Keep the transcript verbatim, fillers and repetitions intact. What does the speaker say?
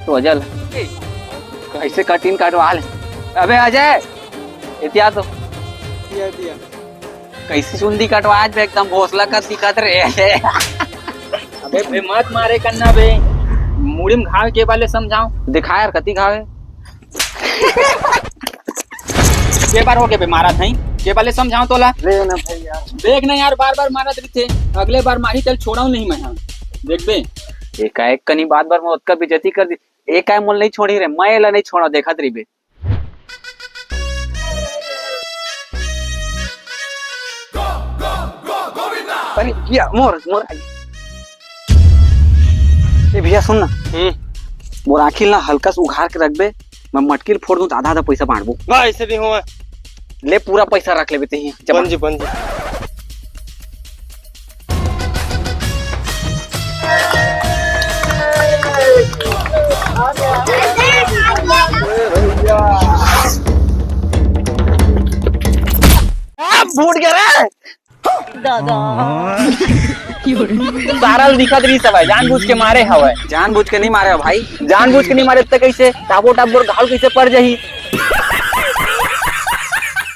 तो अजय, कैसे कटिंग कटवा ले? अबे अजय, इतिया तो दिया, दिया। कैसी चुंदी कटवा आज बे, एकदम भोसला का दिखत रे। अबे बे, मत मारे कन्ना बे, मुड़ी में घाव के बाले समझाओ। दिखा यार, कति घाव है? के बार हो गए बे मारा था, के बाले समझाओ तोला। ले ना भाई यार। देख ना यार, बार बार मारत रहिथे, अगले बार मारी तेल छोड़ाऊ नहीं मैं, हाँ। देख बे। एकाएक कनी बात बर मैं ओतका बेइज्जती कर दी। एकाएक मोल नहीं छोड़ी रे, मैं एला नहीं छोड़ा, देखत रही बे। अरे भैया, मोर, मोर। ए भैया, सुन ना। हम्म। मोर आँखी ला हल्का से उघार के रखबे, मैं मटकी ल फोड़ दूं त आधा आधा पैसा बांटबो। वाह, ऐसे भी हुआ। ले, पूरा पैसा रख लेबे तेही। जमा। बन जी, बन जी। आ, फूट गया रे। दादा। सारा ल दिखत रही सब है, जानबूझ के मारे हवय। जानबूझ के नहीं मारे हो भाई। जानबूझ के नहीं मारे त कैसे? टापो टाप बोर घाव कैसे पड़ जाही?